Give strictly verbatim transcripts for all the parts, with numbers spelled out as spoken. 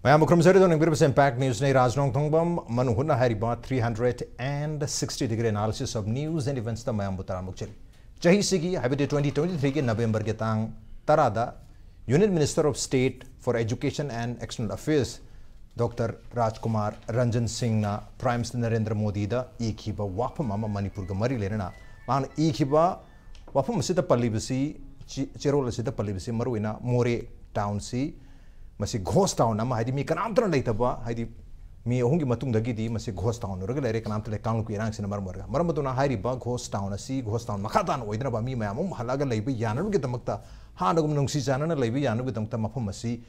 ꯃꯌꯥꯝꯕꯨ ꯈꯨꯔꯨꯝꯖꯔꯤ꯫ ꯑꯗꯣ ꯌꯦꯡꯕꯤꯔꯤꯕꯁꯤ Impact Newsꯅꯤ꯫ ꯔꯥꯖ ꯅꯣꯡꯊꯣꯡꯕꯝ ꯃꯅꯨꯡ ꯍꯨꯠꯅ ꯍꯥꯏꯔꯤꯕ three hundred and sixty degree analysis of news and eventsꯇ ꯃꯌꯥꯝꯕꯨ ꯇꯔꯥꯝꯅ ꯑꯣꯛꯆꯔꯤ꯫ ꯆꯍꯤꯁꯤꯒꯤ, ꯍꯥꯏꯕꯗꯤ twenty twenty-threeꯒꯤ Novemberꯒꯤ ꯇꯥꯡ ꯇꯔꯥꯗ Union Minister of State for Education and External Affairs Doctor ꯔꯥꯖꯀꯨꯃꯥꯔ ꯔꯟꯖꯟ ꯁꯤꯡꯅ Prime Minister ꯅꯔꯦꯟꯗ꯭ꯔ ꯃꯣꯗꯤꯗ ꯏꯈꯤꯕ ꯋꯥꯐꯝ ꯑꯃ ꯃꯅꯤꯄꯨꯔꯒ ꯃꯔꯤ ꯂꯩꯅꯅ ꯃꯍꯥꯛꯅ ꯏꯈꯤꯕ ꯋꯥꯐꯝ ꯑꯁꯤꯗ ꯄꯜꯂꯤꯕꯁꯤ, ꯆꯦ-, ꯆꯦꯔꯣꯜ ꯑꯁꯤꯗ ꯄꯜꯂꯤꯕꯁꯤ ꯃꯔꯨꯑꯣꯏꯅ ꯃꯣꯔꯦ townꯁꯤ ꯃꯁꯤ ghost town ꯑꯃ, ꯍꯥꯏꯗꯤ ꯃꯤ ꯀꯅꯥꯝꯇꯅ ꯂꯩꯇꯕ, ꯍꯥꯏꯗꯤ ꯃꯤ ꯑꯍꯨꯝꯒꯤ ꯃꯇꯨꯡꯗꯒꯤꯗꯤ ꯃꯁꯤ ghost town ꯑꯣꯏꯔꯒ ꯂꯩꯔꯦ, ꯀꯅꯥꯝꯇ ꯂꯩ, ꯀꯥꯡꯂꯨꯞꯀꯤ ꯏꯔꯥꯡꯁꯤꯅ ꯃꯔꯝ ꯑꯣꯏꯔꯒ꯫ ꯃꯔꯝ ꯑꯗꯨꯅ ꯍꯥꯏꯔꯤꯕ ghost town ꯑꯁꯤ ghost town ꯃꯈꯥ ꯇꯥꯅ ꯑꯣꯏꯗꯅꯕ, ꯃꯤ ꯃꯌꯥꯝ ꯑꯃ ꯍꯜꯂꯛꯑꯒ ꯂꯩꯕ ꯌꯥꯅꯕꯒꯤꯗꯃꯛꯇ, ꯍꯥꯟꯅꯒꯨꯝ ꯅꯨꯡꯁꯤ ꯆꯥꯟꯅꯅ ꯂꯩꯕ ꯌꯥꯅꯕꯒꯤꯗꯃꯛꯇ ꯃꯐꯝ ꯑꯁꯤ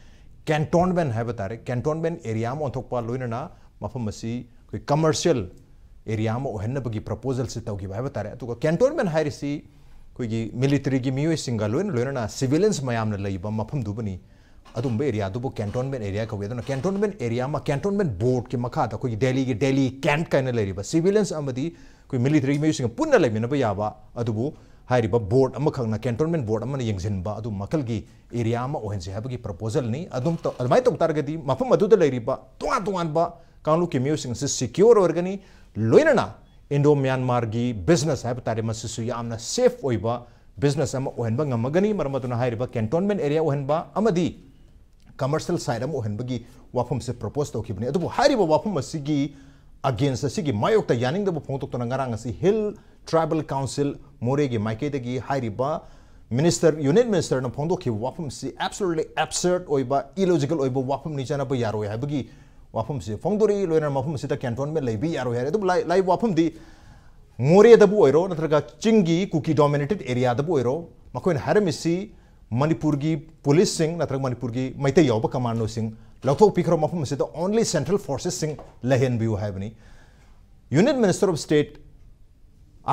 cantonment ꯍꯥꯏꯕ ꯇꯥꯔꯦ, cantonment area ꯑꯃ ꯑꯣꯟꯊꯣꯛꯄ, ꯂꯣꯏꯅꯅ ꯃꯐꯝ ꯑꯁꯤ ꯑꯩꯈꯣꯏ commercial area ꯑꯃ ꯑꯣꯏꯍꯟꯅꯕꯒꯤ proposalꯁꯤ ꯇꯧꯈꯤꯕ ꯍꯥꯏꯕ ꯇꯥꯔꯦ꯫ ꯑꯗꯨꯒ cantonment ꯍꯥꯏꯔꯤꯁꯤ ꯑꯩꯈꯣꯏꯒꯤ militaryꯒꯤ ꯃꯤꯑꯣꯏꯁꯤꯡꯒ ꯂꯣꯏꯅ ꯂꯣꯏꯅꯅ civilians ꯃꯌꯥꯝꯅ ꯂꯩꯕ ꯃꯐꯝꯗꯨꯕꯨꯅꯤ꯫ ꯑꯗꯨꯝꯕ areaꯗꯨꯕꯨ cantonment area ꯀꯧꯏ꯫ ꯑꯗꯨꯅ cantonment area ꯑꯃ, cantonment boardꯀꯤ ꯃꯈꯥꯗ ꯑꯩꯈꯣꯏꯒꯤ ꯗꯦꯜꯂꯤꯒꯤ Delhi Cant ꯀꯥꯏꯅ ꯂꯩꯔꯤꯕ civilians ꯑꯃꯗꯤ ꯑꯩꯈꯣꯏ militaryꯒꯤ ꯃꯤꯑꯣꯏꯁꯤꯡꯒ ꯄꯨꯟꯅ ꯂꯩꯃꯤꯟꯅꯕ ꯌꯥꯕ, ꯑꯗꯨꯕꯨ ꯍꯥꯏꯔꯤꯕ board ꯑꯃꯈꯛꯅ, cantonment board ꯑꯃꯅ ꯌꯦꯡꯁꯤꯟꯕ ꯑꯗꯨ ꯃꯈꯜꯒꯤ area ꯑꯃ ꯑꯣꯏꯍꯟꯁꯤ ꯍꯥꯏꯕꯒꯤ proposalꯅꯤ꯫ ꯑꯗꯨꯝ ꯇꯧ-, ꯑꯗꯨꯃꯥꯏꯅ ꯇꯧ ꯇꯥꯔꯒꯗꯤ ꯃꯐꯝ ꯑꯗꯨꯗ ꯂꯩꯔꯤꯕ ꯇꯣꯉꯥꯟ ꯇꯣꯉꯥꯟꯕ ꯀꯥꯡꯂꯨꯞꯀꯤ ꯃꯤꯑꯣꯏꯁꯤꯡ ꯑꯁꯤ secure ꯑꯣꯏꯔꯒꯅꯤ, ꯂꯣꯏꯅꯅ Indo Myanmarꯒꯤ business ꯍꯥꯏꯕ ꯇꯥꯔꯦ, ꯃꯁꯤꯁꯨ ꯌꯥꯝꯅ safe ꯑꯣꯏꯕ business ꯑꯃ ꯑꯣꯏꯍꯟꯕ ꯉꯝꯃꯒꯅꯤ꯫ ꯃꯔꯝ ꯑꯗꯨꯅ ꯍꯥꯏꯔꯤꯕ cantonment area ꯑꯣꯏꯍꯟꯕ ꯑꯃꯗꯤ commercial side ꯑꯃ ꯑꯣꯏꯍꯟꯕꯒꯤ ꯋꯥꯐꯝꯁꯦ propose ꯇꯧꯈꯤꯕꯅꯤ꯫ ꯑꯗꯨꯕꯨ ꯍꯥꯏꯔꯤꯕ ꯋꯥꯐꯝ ꯑꯁꯤꯒꯤ against, ꯑꯁꯤꯒꯤ ꯃꯥꯌꯣꯛꯇ ꯌꯥꯅꯤꯡꯗꯕ ꯐꯣꯡꯗꯣꯛꯇꯨꯅ ꯉꯔꯥꯡ ꯑꯁꯤ Hill Tribal Council ꯃꯣꯔꯦꯒꯤ ꯃꯥꯏꯀꯩꯗꯒꯤ ꯍꯥꯏꯔꯤꯕ minister, union ministerꯅ ꯐꯣꯡꯗꯣꯛꯈꯤꯕ ꯋꯥꯐꯝꯁꯤ absolutely absurd ꯑꯣꯏꯕ, illogical ꯑꯣꯏꯕ ꯋꯥꯐꯝꯅꯤ, ꯆꯠꯅꯕ ꯌꯥꯔꯣꯏ ꯍꯥꯏꯕꯒꯤ ꯋꯥꯐꯝꯁꯤ ꯐꯣꯡꯗꯣꯔꯛꯏ꯫ ꯂꯣꯏꯅꯅ ꯃꯐꯝ ꯑꯁꯤꯗ cantonment ꯂꯩꯕ ꯌꯥꯔꯣꯏ ꯍꯥꯏꯔꯦ꯫ ꯑꯗꯨꯕꯨ ꯂꯥꯏ-, ꯂꯥꯏ ꯋꯥꯐꯝꯗꯤ ꯃꯣꯔꯦꯗꯕꯨ ꯑꯣꯏꯔꯣ ꯅꯠꯇ꯭ꯔꯒ ꯆꯤꯡꯒꯤ ꯀꯨꯀꯤ dominated areaꯗꯕꯨ ꯑꯣꯏꯔꯣ, ꯃꯈꯣꯏꯅ ꯍꯥꯏꯔꯝꯃꯤꯁꯤ ꯃꯅꯤꯄꯨꯔꯒꯤ policeꯁꯤꯡ ꯅꯠꯇ꯭ꯔꯒ ꯃꯅꯤꯄꯨꯔꯒꯤ ꯃꯩꯇꯩ ꯌꯥꯎꯕ commandoꯁꯤꯡ ꯂꯧꯊꯣꯛꯄꯤꯈ꯭ꯔꯣ, ꯃꯐꯝ ꯑꯁꯤꯗ only central forcesꯁꯤꯡ ꯂꯩꯍꯟꯕꯤꯌꯨ ꯍꯥꯏꯕꯅꯤ꯫ Union Minister of State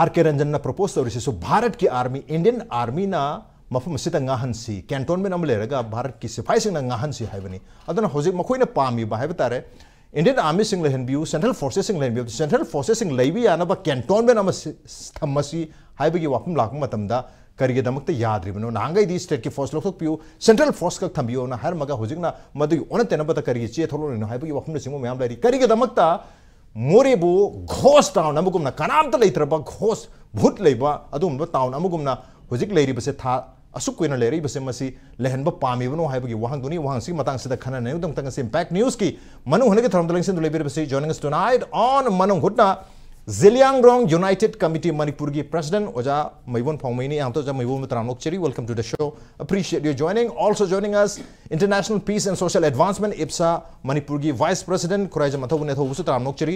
R K ꯔꯟꯖꯟꯅ propose ꯇꯧꯔꯤꯁꯤꯁꯨ ꯚꯥꯔꯠꯀꯤ army, Indian armyꯅ ꯃꯐꯝ ꯑꯁꯤꯗ ꯉꯥꯍꯟꯁꯤ, cantonment ꯑꯃ ꯂꯩꯔꯒ ꯚꯥꯔꯠꯀꯤ ꯁꯤꯐꯥꯏꯁꯤꯡꯅ ꯉꯥꯍꯟꯁꯤ ꯍꯥꯏꯕꯅꯤ꯫ ꯑꯗꯨꯅ ꯍꯧꯖꯤꯛ ꯃꯈꯣꯏꯅ ꯄꯥꯝꯃꯤꯕ ꯍꯥꯏꯕ ꯇꯥꯔꯦ, Indian armyꯁꯤꯡ ꯂꯩꯍꯟꯕꯤꯌꯨ, central forcesꯁꯤꯡ ꯂꯩꯍꯟꯕꯤꯌꯨ, central forcesꯁꯤꯡ ꯂꯩꯕ ꯌꯥꯅꯕ cantonment ꯑꯃ ꯁꯤ-, ꯊꯝꯃꯁꯤ ꯍꯥꯏꯕꯒꯤ ꯋꯥꯐꯝ ꯂꯥꯛꯄ ꯃꯇꯝꯗ ꯀꯔꯤꯒꯤꯗꯃꯛꯇ ꯌꯥꯗ꯭ꯔꯤꯕꯅꯣ? ꯅꯍꯥꯟꯈꯩꯗꯤ ꯁ꯭ꯇꯦꯠꯀꯤ ꯐꯣꯔꯁ ꯂꯧꯊꯣꯛꯄꯤꯌꯨ, ꯁꯦꯟꯇ꯭ꯔꯦꯜ ꯐꯣꯔꯁ ꯈꯛ ꯊꯝꯕꯤꯌꯨꯅ ꯍꯥꯏꯔꯝꯃꯒ ꯍꯧꯖꯤꯛꯅ ꯃꯗꯨꯒꯤ ꯑꯣꯟꯅ ꯇꯩꯅꯕꯗ ꯀꯔꯤꯒꯤ ꯆꯦ ꯊꯣꯛꯂꯛꯂꯤꯅꯣ ꯍꯥꯏꯕꯒꯤ ꯋꯥꯐꯝꯅꯆꯤꯡꯕ ꯃꯌꯥꯝ ꯂꯩꯔꯤ꯫ ꯀꯔꯤꯒꯤꯗꯃꯛꯇ ꯃꯣꯔꯦꯕꯨ ꯘꯣꯁ ꯇꯥꯎꯟ ꯑꯃꯒꯨꯝꯅ, ꯀꯅꯥꯝꯇ ꯂꯩꯇ꯭ꯔꯕ ꯘꯣꯁ ꯚꯨꯠ ꯂꯩꯕ ꯑꯗꯨꯒꯨꯝꯕ ꯇꯥꯎꯟ ꯑꯃꯒꯨꯝꯅ ꯍꯧꯖꯤꯛ ꯂꯩꯔꯤꯕꯁꯦ, ꯊꯥ ꯑꯁꯨꯛ ꯀꯨꯏꯅ ꯂꯩꯔꯛꯏꯕꯁꯦ, ꯃꯁꯤ ꯂꯩꯍꯟꯕ ꯄꯥꯝꯃꯤꯕꯅꯣ ꯍꯥꯏꯕꯒꯤ ꯋꯥꯍꯪꯗꯨꯅꯤ꯫ ꯋꯥꯍꯪꯁꯤꯒꯤ ꯃꯇꯥꯡꯁꯤꯗ ꯈꯟꯅ ꯅꯩꯅꯕꯒꯤꯗꯃꯛꯇ ꯉꯁꯤ ꯏꯝꯄꯦꯛ ꯅ꯭ꯌꯨꯁꯀꯤ ꯃꯅꯨꯡ ꯍꯨꯠꯅꯒꯤ ꯊꯧꯔꯝꯗ ꯂꯦꯡꯁꯤꯟꯗꯨꯅ ꯂꯩꯕꯤꯔꯤꯕꯁꯤ, joining us tonight on ꯃꯅꯨꯡ ꯍꯨꯠꯅ, ꯖꯤꯂꯤꯌꯥꯡꯔꯣꯡ ꯌꯨꯅꯥꯏꯇꯦꯗ ꯀꯃꯤꯇꯤ ꯃꯅꯤꯄꯨꯔꯒꯤ ꯄ꯭ꯔꯦꯁꯤꯗꯦꯟꯠ ꯑꯣꯖꯥ ꯃꯩꯕꯣꯟ ꯐꯥꯎꯃꯩꯅꯤ꯫ ꯑꯍꯥꯟꯕꯗ ꯑꯣꯖꯥ ꯃꯩꯕꯣꯟꯕꯨ ꯇꯔꯥꯝꯅ ꯑꯣꯛꯆꯔꯤ, welcome to the show, appreciate your joining, also joining us, International Peace and Social Advancement, ꯏꯞꯁꯥ, ꯃꯅꯤꯄꯨꯔꯒꯤ ꯚꯥꯏꯁ ꯄ꯭ꯔꯦꯁꯤꯗꯦꯟꯠ ꯈꯨꯔꯥꯏꯖꯝ ꯑꯊꯧꯕ ꯅꯦꯊꯧꯕꯁꯨ ꯇꯔꯥꯝꯅ ꯑꯣꯛꯆꯔꯤ,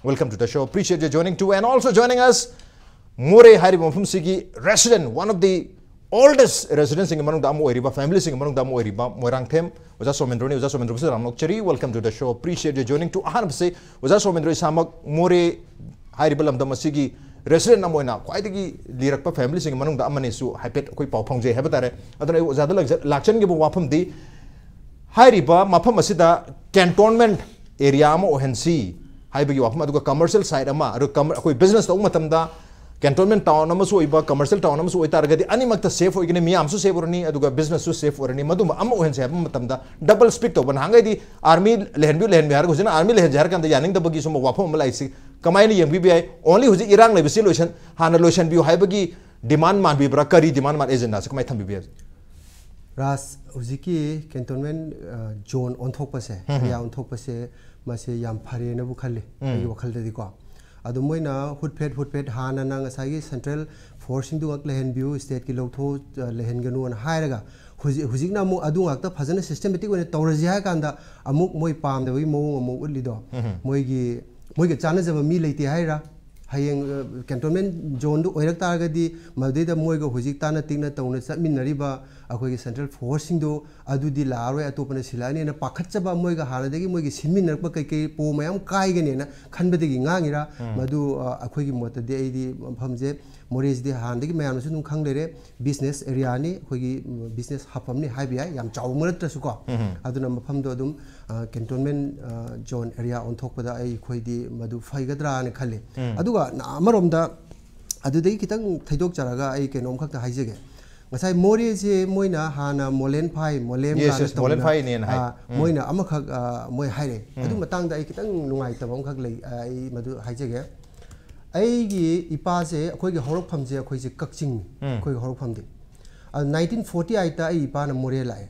welcome to the show, appreciate your joining too, and also joining us, ꯃꯣꯔꯦ ꯍꯥꯏꯔꯤꯕ ꯃꯐꯝꯁꯤꯒꯤ resident, one of the oldest ꯔꯦꯁꯤꯗꯦꯟꯠꯁꯤꯡꯒꯤ ꯃꯅꯨꯡꯗ ꯑꯃ ꯑꯣꯏꯔꯤꯕ, ꯐꯦꯃꯤꯂꯤꯁꯤꯡꯒꯤ ꯃꯅꯨꯡꯗ ꯑꯃ ꯑꯣꯏꯔꯤꯕ ꯃꯣꯏꯔꯥꯡꯊꯦꯝ ꯑꯣꯖꯥ ꯁꯣꯃꯦꯟꯗ꯭ꯔꯣꯅꯤ꯫ ꯑꯣꯖꯥ ꯁꯣꯃꯦꯟꯗ꯭ꯔꯣꯁꯨ ꯇꯔꯥꯝꯅ ꯑꯣꯛꯆꯔꯤ, welcome to the show, appreciate your joining too꯫ ꯑꯍꯥꯟꯕꯁꯦ ꯑꯣꯖꯥ ꯁꯣꯃꯦꯟꯗ꯭ꯔꯣ ꯏꯁꯥꯃꯛ ꯃꯣꯔꯦ ꯍꯥꯏꯔꯤꯕ ꯂꯝꯗꯝ ꯑꯁꯤꯒꯤ ꯔꯦꯁꯤꯗꯦꯟꯠ ꯑꯃ ꯑꯣꯏꯅ ꯈ꯭ꯋꯥꯏꯗꯒꯤ ꯂꯤꯔꯛꯄ ꯐꯦꯃꯤꯂꯤꯁꯤꯡꯒꯤ ꯃꯅꯨꯡꯗ ꯑꯃꯅꯤꯁꯨ ꯍꯥꯏꯐꯦꯠ ꯑꯩꯈꯣꯏ ꯄꯥꯎ ꯐꯥꯎꯖꯩ ꯍꯥꯏꯕ ꯇꯥꯔꯦ꯫ ꯑꯗꯨꯅ ꯑꯩ ꯑꯣꯖꯥꯗ ꯂꯥꯛꯆ-, ꯂꯥꯛꯆꯟꯈꯤꯕ ꯋꯥꯐꯝꯗꯤ, ꯍꯥꯏꯔꯤꯕ ꯃꯐꯝ ꯑꯁꯤꯗ ꯀꯦꯟꯇꯣꯟꯃꯦꯟꯠ ꯑꯦꯔꯤꯌꯥ ꯑꯃ ꯑꯣꯏꯍꯟꯁꯤ ꯍꯥꯏꯕꯒꯤ ꯋꯥꯐꯝ, ꯑꯗꯨꯒ ꯀꯃꯔꯁꯤꯌꯦꯜ ꯁꯥꯏꯠ ꯑꯃ, ꯑꯗꯨꯒ ꯀꯃꯔ-, ꯑꯩꯈꯣꯏ ꯕꯤꯖꯤꯅꯦꯁ ꯇꯧꯕ ꯃꯇꯝꯗ ꯀꯦꯟꯇꯣꯟꯃꯦꯟꯠ ꯇꯥꯎꯟ ꯑꯃꯁꯨ ꯑꯣꯏꯕ, ꯀꯃꯔꯁꯤꯌꯦꯜ ꯇꯥꯎꯟ ꯑꯃꯁꯨ ꯑꯣꯏꯇꯥꯔꯒꯗꯤ ꯑꯅꯤꯃꯛꯇ ꯁꯦꯐ ꯑꯣꯏꯒꯅꯤ, ꯃꯤꯌꯥꯝꯁꯨ ꯁꯦꯐ ꯑꯣꯏꯔꯅꯤ, ꯑꯗꯨꯒ ꯕꯤꯖꯤꯅꯦꯁꯁꯨ ꯁꯦꯐ ꯑꯣꯏꯔꯅꯤ꯫ ꯃꯗꯨꯝꯕ ꯑꯃ ꯑꯣꯏꯍꯟꯁꯦ ꯍꯥꯏꯕ ꯃꯇꯝꯗ ꯗꯕꯜ ꯁ꯭ꯄꯤꯛ ꯇꯧꯕ, ꯅꯍꯥꯟꯈꯩꯗꯤ ꯑꯥꯔꯃꯤ ꯂꯩꯍꯟꯕꯤꯌꯨ, ꯂꯩꯍꯟꯕꯤꯌꯨ ꯍꯥꯏꯔꯒ ꯍꯧꯖꯤꯛꯅ ꯑꯥꯔꯃꯤ ꯂꯩꯍꯟꯁꯦ ꯍꯥꯏꯔ ꯀꯥꯟꯗ ꯌꯥꯅꯤꯡꯗꯕꯒꯤ ꯁꯨꯝꯕ ꯋꯥꯐꯝ ꯑꯃ ꯂꯥꯛꯏꯁꯤ ꯀꯃꯥꯏꯅ ꯌꯦꯡꯕꯤꯕ ꯌꯥꯏ? ꯑꯣꯟꯂꯤ ꯍꯧꯖꯤꯛ ꯏꯔꯥꯡ ꯂꯩꯕꯁꯤ ꯂꯣꯏꯁꯟ-, ꯍꯥꯟꯅ ꯂꯣꯏꯁꯟꯕꯤꯌꯨ ꯍꯥꯏꯕꯒꯤ ꯗꯤꯃꯥꯟ ꯃꯥꯟꯕꯤꯕ꯭ꯔꯥ? ꯀꯔꯤ ꯗꯤꯃꯥꯟ ꯃꯥꯟ-, ꯑꯦꯖꯦꯟꯗꯥꯁꯦ ꯀꯃꯥꯏꯅ ꯊꯝꯕꯤꯕ ꯌꯥꯏ? ꯔꯥꯖ, ꯍꯧꯖꯤꯛꯀꯤ ꯀꯦꯟꯇꯣꯟꯃꯦꯟꯠ, ꯑ, ꯖꯣꯟ ꯑꯣꯟꯊꯣꯛꯄꯁꯦ, ꯎꯝ꯫ ꯑꯦꯔꯤꯌꯥ ꯑꯣꯟꯊꯣꯛꯄꯁꯦ, ꯃꯁꯤ ꯌꯥꯝ ꯐꯔꯦꯅꯕꯨ ꯈꯜꯂꯤ, ꯎꯝ꯫ ꯑꯩꯒꯤ ꯋꯥꯈꯜꯗꯗꯤꯀꯣ꯫ ꯑꯗꯣ ꯃꯣꯏꯅ ꯍꯨꯠꯐꯦꯠ ꯍꯨꯠꯐꯦꯠ ꯍꯥꯟꯅꯅ ꯉꯁꯥꯏꯒꯤ ꯁꯦꯟꯇ꯭ꯔꯦꯜ ꯐꯣꯔꯁꯁꯤꯡꯗꯨ ꯉꯥꯛ ꯂꯩꯍꯟꯕꯤꯌꯨ, ꯁ꯭ꯇꯦꯠꯀꯤ ꯂꯧꯊꯣꯛ-, ꯑ, ꯂꯩꯍꯟꯒꯅꯨꯅ ꯍꯥꯏꯔꯒ, ꯍꯧꯖꯤꯛ, ꯍꯧꯖꯤꯛꯅ ꯑꯃꯨꯛ ꯑꯗꯨ ꯉꯥꯛꯇ ꯐꯖꯅ ꯁꯤꯁꯇꯦꯃꯦꯇꯤꯛ ꯑꯣꯏꯅ ꯇꯧꯔꯁꯤ ꯍꯥꯏ ꯀꯥꯟꯗ, ꯑꯃꯨꯛ ꯃꯣꯏ ꯄꯥꯝꯗꯕꯒꯤ ꯃꯑꯣꯡ ꯑꯃꯨꯛ ꯎꯠꯂꯤꯗꯣ, ꯎꯝ꯫ ꯃꯣꯏꯒꯤ, ꯃꯣꯏꯒ ꯆꯥꯟꯅꯖꯕ ꯃꯤ ꯂꯩꯇꯦ ꯍꯥꯏꯔꯥ? ꯍꯌꯦꯡ, ꯑ, ꯀꯦꯟꯇꯣꯟꯃꯦꯟꯠ ꯖꯣꯟꯗꯨ ꯑꯣꯏꯔꯛ ꯇꯥꯔꯒꯗꯤ, ꯃꯗꯨꯗꯩꯗ ꯃꯣꯏꯒ ꯍꯧꯖꯤꯛ ꯇꯥꯅ ꯇꯤꯛꯅ ꯇꯧꯅ ꯆꯠꯃꯤꯟꯅꯔꯤꯕ ꯑꯩꯈꯣꯏꯒꯤ ꯁꯦꯟꯇ꯭ꯔꯦꯜ ꯐꯣꯔꯁꯁꯤꯡꯗꯨ ꯑꯗꯨꯗꯤ ꯂꯥꯛꯑꯔꯣꯏ, ꯑꯇꯣꯞꯄꯅ ꯁꯤꯜꯂꯛꯑꯅꯤꯅ ꯄꯥꯈꯠꯆꯕ, ꯃꯣꯏꯒ ꯍꯥꯟꯅꯗꯒꯤ ꯃꯣꯏꯒꯤ ꯁꯤꯟꯃꯤꯟꯅꯔꯛꯄ ꯀꯩꯀꯩ ꯄꯣ ꯃꯌꯥꯝ ꯀꯥꯏꯒꯅꯦꯅ ꯈꯟꯕꯗꯒꯤ ꯉꯥꯡꯉꯤꯔꯥ? ꯎꯝ꯫ ꯃꯗꯨ, ꯑ, ꯑꯩꯈꯣꯏꯒꯤ ꯃꯣꯠꯇꯗꯤ ꯑꯩꯗꯤ ꯃꯐꯝꯁꯦ, ꯃꯣꯔꯦꯁꯤꯗꯤ ꯍꯥꯟꯅꯗꯒꯤ ꯃꯌꯥꯝꯅꯁꯨ ꯑꯗꯨꯝ ꯈꯪ ꯂꯩꯔꯦ, ꯕꯤꯖꯤꯅꯦꯁ ꯑꯦꯔꯤꯌꯥꯅꯤ, ꯑꯩꯈꯣꯏꯒꯤ, ꯎꯝ, ꯕꯤꯖꯤꯅꯦꯁ ꯍꯕ ꯑꯃꯅꯤ ꯍꯥꯏꯕ ꯌꯥꯏ, ꯌꯥꯝ ꯆꯥꯎꯕ ꯅꯠꯇ꯭ꯔꯁꯨꯀꯣ꯫ ꯎꯝ꯫ ꯑꯗꯨꯅ ꯃꯐꯝꯗꯣ ꯑꯗꯨꯝ, ꯑ, ꯀꯦꯟꯇꯣꯟꯃꯦꯟꯠ, ꯑ, ꯖꯣꯟ ꯑꯦꯔꯤꯌꯥ ꯑꯣꯟꯊꯣꯛꯄꯗ ꯑꯩꯈꯣꯏꯗꯤ ꯃꯗꯨ ꯐꯒꯗ꯭ꯔꯥꯅ ꯈꯜꯂꯤ꯫ ꯎꯝ꯫ ꯑꯗꯨꯒ ꯅ-, ꯑꯃꯔꯣꯝꯗ ꯑꯗꯨꯗꯒꯤ ꯈꯤꯇꯪ ꯊꯩꯗꯣꯛꯆꯔꯒ ꯑꯩ ꯀꯩꯅꯣꯝꯈꯛꯇ ꯍꯥꯏꯖꯒꯦ꯫ ꯉꯁꯥꯏ ꯃꯣꯔꯦꯁꯦ ꯃꯣꯏꯅ ꯍꯥꯟꯅ ꯃꯣꯂꯦꯟ ꯐꯥꯏ, ꯃꯣꯂꯦꯝ Yes, ꯀꯥꯏꯅ yes, ꯃꯣꯂꯦꯟ ꯇꯧꯗꯅ, ꯐꯥꯏꯅꯦꯅ ꯍꯥꯏ꯫ ꯑ, ꯎꯝ꯫ ꯃꯣꯏꯅ ꯑꯃꯈꯛ, ꯑ, ꯃꯣꯏ ꯍꯥꯏꯔꯛꯑꯦ꯫ ꯑꯗꯨ ꯃꯇꯥꯡꯗ ꯑꯩ ꯈꯤꯇꯪ ꯅꯨꯡꯉꯥꯏꯇꯕ ꯑꯃꯈꯛ ꯂꯩ, ꯑ, ꯑꯩ ꯃꯗꯨ ꯍꯥꯏꯖꯒꯦ꯫ ꯑꯩꯒꯤ ꯏꯄꯥꯁꯦ, ꯑꯩꯈꯣꯏꯒꯤ ꯍꯧꯔꯛꯐꯝꯁꯦ, ꯑꯩꯈꯣꯏꯁꯦ ꯀꯛꯆꯤꯡꯅꯤ꯫ ꯎꯝ꯫ ꯑꯩꯈꯣꯏꯒꯤ ꯍꯧꯔꯛꯐꯝꯗꯤ꯫ ꯑꯗꯨ nineteen forty eight ꯑꯩ ꯏꯄꯥꯅ ꯃꯣꯔꯦ ꯂꯥꯛꯑꯦ꯫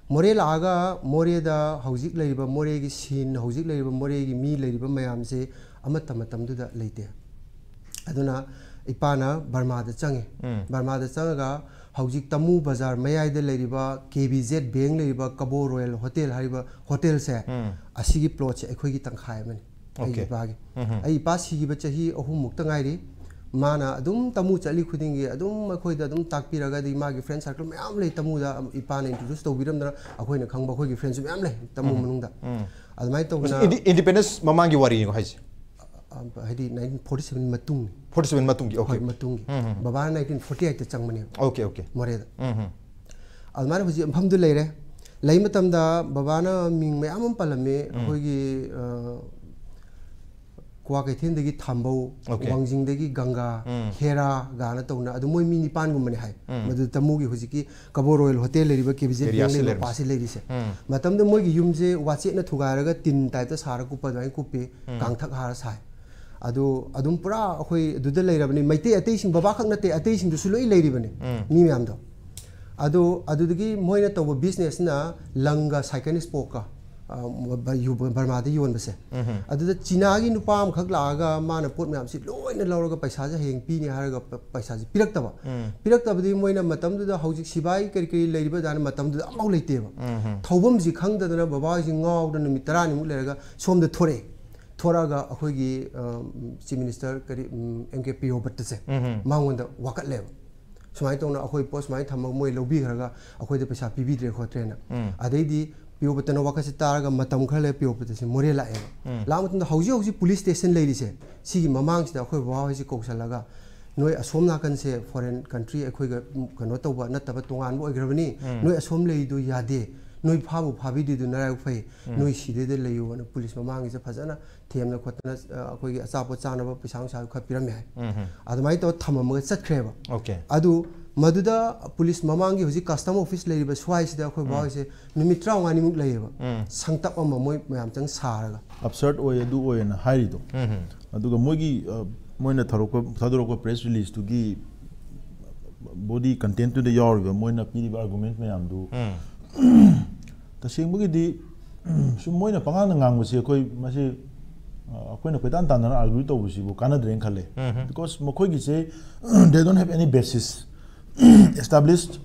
ꯃꯣꯔꯦ ꯂꯥꯛꯑꯒ ꯃꯣꯔꯦꯗ ꯍꯧꯖꯤꯛ ꯂꯩꯔꯤꯕ ꯃꯣꯔꯦꯒꯤ scene, ꯍꯧꯖꯤꯛ ꯂꯩꯔꯤꯕ ꯃꯣꯔꯦꯒꯤ ꯃꯤ ꯂꯩꯔꯤꯕ ꯃꯌꯥꯝꯁꯦ ꯑꯃꯠꯇ ꯃꯇꯝꯗꯨꯗ ꯂꯩꯇꯦ꯫ ꯑꯗꯨꯅ ꯏꯄꯥꯅ ꯕꯔꯃꯥꯗ ꯆꯪꯉꯦ꯫ ꯎꯝ꯫ ꯕꯔꯃꯥꯗ ꯆꯪꯉꯒ ꯍꯧꯖꯤꯛ ꯇꯃꯨ ꯕꯖꯥꯔ ꯃꯌꯥꯏꯗ ꯂꯩꯔꯤꯕ ꯀꯦ ꯕꯤ ꯖꯦꯠ ꯕꯦꯡ ꯂꯩꯔꯤꯕ ꯀꯕꯣ ꯔꯣꯌꯦꯜ ꯍꯣꯇꯦꯜ ꯍꯥꯏꯔꯤꯕ ꯍꯣꯇꯦꯜꯁꯦ, ꯎꯝ꯫ ꯑꯁꯤꯒꯤ plot ꯁꯦ ꯑꯩꯈꯣꯏꯒꯤ ꯇꯪꯈꯥꯏ ꯑꯃꯅꯤ, ꯑꯩꯒꯤ Okay. ꯏꯄꯥꯒꯤ꯫ ꯎꯝ꯫ ꯑꯩ ꯏꯄꯥ ꯁꯤꯈꯤꯕ ꯆꯍꯤ ꯑꯍꯨꯝꯃꯨꯛꯇ ꯉꯥꯏꯔꯤ꯫ ꯃꯥꯅ ꯑꯗꯨꯝ ꯇꯃꯨ ꯆꯠꯂꯤ ꯈꯨꯗꯤꯡꯒꯤ ꯑꯗꯨꯝ ꯑꯩꯈꯣꯏꯗ ꯑꯗꯨꯝ ꯇꯥꯛꯄꯤꯔꯒ, ꯑꯗꯩ ꯃꯥꯒꯤ friend circle ꯃꯌꯥꯝ ꯂꯩ ꯇꯃꯨꯗ, ꯏꯄꯥꯅ introduce ꯇꯧꯕꯤꯔꯝꯗꯅ ꯑꯩꯈꯣꯏꯅ ꯈꯪꯕ ꯑꯩꯈꯣꯏꯒꯤ friend ꯁꯨ ꯃꯌꯥꯝ ꯂꯩ ꯇꯃꯨ ꯃꯅꯨꯡꯗ꯫ ꯎꯝ꯫ ꯑꯗꯨꯃꯥꯏꯅ ꯇꯧꯗꯅ Indi- independence ꯃꯃꯥꯡꯒꯤ ꯋꯥꯔꯤꯅꯤꯀꯣ ꯍꯥꯏꯁꯦ? ꯑ, ꯍꯥꯏꯗꯤ nineteen forty seven ꯃꯇꯨꯡ꯫ Forty seven ꯃꯇꯨꯡꯒꯤ, okay. ꯍꯣꯏ, ꯃꯇꯨꯡꯒꯤ꯫ ꯎꯝ, ꯎꯝ, ꯎꯝ꯫ ꯕꯕꯥꯅ nineteen forty eight ꯇ ꯆꯪꯕꯅꯦꯕ Okay, okay. ꯃꯣꯔꯦꯗ꯫ ꯎꯝ, ꯎꯝ꯫ ꯑꯗꯨꯃꯥꯏꯅ ꯍꯧꯖꯤꯛ ꯃꯐꯝꯗꯨ ꯂꯩꯔꯦ꯫ ꯂꯩ ꯃꯇꯝꯗ ꯕꯕꯥꯅ ꯃꯤꯡ ꯃꯌꯥꯝ ꯑꯃ ꯄꯜꯂꯝꯃꯤ꯫ ꯑꯩꯈꯣꯏꯒꯤ, ꯑ, ꯀ꯭ꯋꯥꯀꯩꯊꯦꯜꯗꯒꯤ ꯊꯥꯝꯕꯧ, Okay. ꯋꯥꯡꯖꯤꯡꯗꯒꯤ ꯒꯪꯒꯥ, ꯎꯝ꯫ ꯍꯦꯔꯥ ꯒꯥꯅ ꯇꯧꯅ, ꯑꯗꯨ ꯃꯣꯏ ꯃꯤ ꯅꯤꯄꯥꯟꯒꯨꯝꯕꯅꯦ ꯍꯥꯏ꯫ ꯎꯝ꯫ ꯃꯗꯨ ꯇꯃꯨꯒꯤ ꯍꯧꯖꯤꯛꯀꯤ ꯀꯕꯣ ꯔꯣꯌꯦꯜ ꯍꯣꯇꯦꯜ ꯂꯩꯔꯤꯕ ꯀꯦ ꯕꯤ ꯖꯦꯠ Area ꯕꯦꯡ ꯁꯤ ꯂꯩꯔꯤꯕ ꯂꯩꯔꯤꯁꯦ꯫ ꯃꯄꯥꯁꯤ ꯂꯩꯔꯤꯁꯦ꯫ ꯎꯝ꯫ ꯃꯇꯝꯗꯨꯗ ꯃꯣꯏꯒꯤ ꯌꯨꯝꯁꯦ ꯋꯥꯆꯦꯠꯅ ꯊꯨꯒꯥꯏꯔꯒ ꯇꯤꯟ type ꯇ ꯁꯥꯔ ꯀꯨꯞꯄ ꯑꯗꯨꯃꯥꯏꯅ ꯀꯨꯞꯄꯤ, ꯎꯝ꯫ ꯀꯥꯡꯊꯛ ꯍꯥꯔ ꯁꯥꯏ꯫ ꯑꯗꯨ ꯑꯗꯨꯝ ꯄꯨꯔꯥ ꯑꯩꯈꯣꯏ ꯑꯗꯨꯗ ꯂꯩꯔꯕꯅꯤ꯫ ꯃꯩꯇꯩ ꯑꯇꯩꯁꯤꯡ, ꯕꯕꯥ ꯈꯛ ꯅꯠꯇꯦ, ꯑꯇꯩꯁꯤꯡꯗꯨꯁꯨ ꯂꯣꯏ ꯂꯩꯔꯤꯕꯅꯤ, ꯎꯝ꯫ ꯃꯤ ꯃꯌꯥꯝꯗꯣ꯫ ꯑꯗꯨ ꯑꯗꯨꯗꯒꯤ ꯃꯣꯏꯅ ꯇꯧꯕ business ꯅ ꯂꯪꯒ second stroke ꯀ, ꯑ, ꯕ-, ꯌꯨ-, ꯕꯔꯃꯥꯗ ꯌꯣꯟꯕꯁꯦ꯫ ꯎꯝ꯫ ꯑꯗꯨꯗ ꯆꯤꯅꯥꯒꯤ ꯅꯨꯄꯥ ꯑꯃꯈꯛ ꯂꯥꯛꯑꯒ ꯃꯥꯅ ꯄꯣꯠ ꯃꯌꯥꯝꯁꯤ ꯂꯣꯏꯅ ꯂꯧꯔꯒ ꯄꯩꯁꯥꯁꯦ ꯍꯌꯦꯡ ꯄꯤꯅꯤ ꯍꯥꯏꯔꯒ ꯄ-, ꯄꯩꯁꯥꯁꯦ ꯄꯤꯔꯛꯇꯕ꯫ ꯎꯝ꯫ ꯄꯤꯔꯛꯇꯕꯗꯤ ꯃꯣꯏꯅ ꯃꯇꯝꯗꯨꯗ ꯍꯧꯖꯤꯛ ꯁꯤꯕꯥꯏ ꯀꯔꯤ ꯀꯔꯤ ꯂꯩꯔꯤꯕ ꯑꯗꯨꯃꯥꯏꯅ ꯃꯇꯝꯗꯨꯗ ꯑꯃꯐꯥꯎ ꯂꯩꯇꯦꯕ꯫ ꯎꯝ꯫ ꯊꯧꯐꯝꯁꯤ ꯈꯪꯗꯗꯅ ꯕꯕꯥꯁꯤ ꯉꯥꯎꯗꯅ ꯅꯨꯃꯤꯠ ꯇꯔꯥꯅꯤꯃꯨꯛ ꯂꯩꯔꯒ ꯁꯣꯝꯗ ꯊꯣꯔꯛꯑꯦ꯫ ꯊꯣꯔꯛꯑꯒ ꯑꯩꯈꯣꯏꯒꯤ, ꯑ, Chief Minister ꯀꯔꯤ, ꯎꯝ, ꯑꯦꯝ ꯀꯦ ꯄꯤꯌꯣꯕꯠꯇꯁꯦ ꯎꯝ꯫ ꯃꯉꯣꯟꯗ ꯋꯥꯀꯠꯂꯦꯕ꯫ ꯁꯨꯃꯥꯏꯅ ꯇꯧꯅ ꯑꯩꯈꯣꯏ ꯄꯣꯠ ꯁꯨꯃꯥꯏꯅ ꯊꯝꯃꯒ ꯃꯣꯏ ꯂꯧꯕꯤꯈ꯭ꯔꯒ ꯑꯩꯈꯣꯏꯗ ꯄꯩꯁꯥ ꯄꯤꯕꯤꯗ꯭ꯔꯦ ꯈꯣꯠꯇ꯭ꯔꯦꯅ꯫ ꯎꯝ꯫ ꯑꯗꯩꯗꯤ ꯄꯤꯌꯣꯕꯠꯇꯅ ꯋꯥꯀꯠꯁꯦ ꯇꯥꯔꯒ ꯃꯇꯝ ꯈꯔ ꯂꯩꯔ ꯄꯤꯌꯣꯕꯠꯇꯁꯦ ꯃꯣꯔꯦ ꯂꯥꯛꯑꯦꯕ꯫ ꯎꯝ꯫ ꯂꯥꯛꯑ ꯃꯇꯨꯡꯗ ꯍꯧꯖꯤꯛ ꯍꯧꯖꯤꯛ police station ꯂꯩꯔꯤꯁꯦ, ꯁꯤꯒꯤ ꯃꯃꯥꯡꯁꯤꯗ ꯑꯩꯈꯣꯏ ꯕꯕꯥ ꯍꯣꯏꯁꯦ ꯀꯧꯁꯜꯂꯒ, "ꯅꯣꯏ ꯑꯁꯣꯝ ꯅꯥꯀꯟꯁꯦ foreign country, ꯑꯩꯈꯣꯏꯒ ꯀꯩꯅꯣ ꯇꯧꯕ ꯅꯠꯇꯕ ꯇꯣꯉꯥꯟꯕ ꯑꯣꯏꯈ꯭ꯔꯕꯅꯤ, ꯎꯝ꯫ ꯅꯣꯏ ꯑꯁꯣꯝ ꯂꯩꯔꯤꯗꯣ ꯌꯥꯗꯦ, ꯅꯣꯏ ꯐꯥꯕꯨ ꯐꯥꯕꯤꯗ꯭ꯔꯤꯗꯨ ꯅꯔꯥꯏꯕꯛ ꯐꯩ, ꯅꯣꯏ ꯁꯤꯗꯩꯗ ꯂꯩꯌꯨꯅ ꯄꯨꯂꯤꯁ ꯃꯃꯥꯡꯒꯤꯁꯦ ꯐꯖꯅ ꯊꯦꯝꯅ ꯈꯣꯠꯇꯅ, ꯑ, ꯑꯩꯈꯣꯏꯒꯤ ꯑꯆꯥꯄꯣꯠ ꯆꯥꯅꯕ ꯄꯩꯁꯥ ꯅꯨꯡꯁꯥ ꯈꯔ ꯄꯤꯔꯝꯃꯦ ꯍꯥꯏ꯫ ꯑꯗꯨꯃꯥꯏꯅ ꯇꯧꯔ ꯊꯝꯃꯝꯃꯒ ꯆꯠꯈ꯭ꯔꯦꯕ꯫ ꯑꯣꯀꯦ꯫ ꯑꯗꯨ ꯃꯗꯨꯗ ꯄꯨꯂꯤꯁ ꯃꯃꯥꯡꯒꯤ ꯍꯧꯖꯤꯛ ꯀꯁꯇꯝ ꯑꯣꯐꯤꯁ ꯂꯩꯔꯤꯕ ꯁ꯭ꯋꯥꯏꯁꯤꯗ ꯑꯩꯈꯣꯏ ꯕꯥ ꯍꯣꯏꯁꯦ ꯅꯨꯃꯤꯠ ꯇꯔꯥꯃꯉꯥꯅꯤꯃꯨꯛ ꯂꯩꯌꯦꯕ꯫ ꯁꯪꯇꯞ ꯑꯃ ꯃꯣꯏ ꯃꯌꯥꯝ ꯆꯪ ꯁꯥꯔꯒ꯫ ꯑꯞꯁꯔꯠ ꯑꯣꯏ, ꯑꯗꯨ ꯑꯣꯏꯅ ꯍꯥꯏꯔꯤꯗꯣ꯫ ꯑꯗꯨꯒ ꯃꯣꯏꯒꯤ, ꯑ, ꯃꯣꯏꯅ ꯊꯥꯗꯣꯔꯛꯄ, ꯊꯥꯗꯣꯔꯛꯄ ꯄ꯭ꯔꯦꯁ ꯔꯤꯂꯤꯖꯇꯨꯒꯤ ꯕꯣꯗꯤ ꯀꯟꯇꯦꯟꯠꯇꯨꯗ ꯌꯥꯎꯔꯤꯕ ꯃꯣꯏꯅ ꯄꯤꯔꯤꯕ ꯑꯥꯔꯒꯨꯃꯦꯟꯠ ꯃꯌꯥꯝꯗꯨ ꯇꯁꯦꯡꯕꯒꯤꯗꯤ ꯁꯨꯝ ꯃꯣꯏꯅ ꯄꯉꯥꯡꯗ ꯉꯥꯡꯕꯁꯤ ꯑꯩꯈꯣꯏ ꯃꯁꯤ, ꯑ, ꯑꯩꯈꯣꯏꯅ ꯀꯣꯏꯇꯥꯟ ꯇꯥꯟꯅꯅ ꯑꯥꯔꯒ꯭ꯌꯨ ꯇꯧꯕꯁꯤꯕꯨ ꯀꯥꯟꯅꯗ꯭ꯔꯦꯅ ꯈꯜꯂꯦ꯫ Because ꯃꯈꯣꯏꯒꯤꯁꯦ they don't have any basis, established